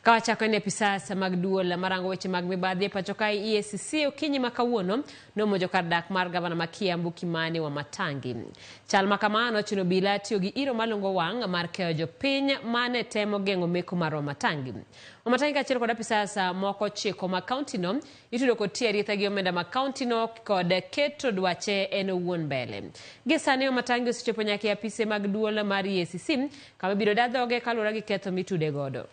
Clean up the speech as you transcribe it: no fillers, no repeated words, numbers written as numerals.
Ka wachako ni apisas mag duol marango weche mag mibadhi e pacho kae EACC okinyi ma kawuono nomonjo kar dak mar gavana ma Kiambu Kimani Wamatangi. Chal ma kamano ochuno obila tiyo gi iro malungo wang' mar keyo jopiny mane temo geng'o meko mar Wamatangi. Wamatangi kaachiel kod apisas moko ochiko mag kauntino itudo kod tiyo aritha gi omenda mag kauntino kod keto dwache en owuon mbele. Gie sani Wamatangi osechopo nyaka e apise mag duol mar EACC kama ibiro da dhoge kaluwore gi ketho mitude godo.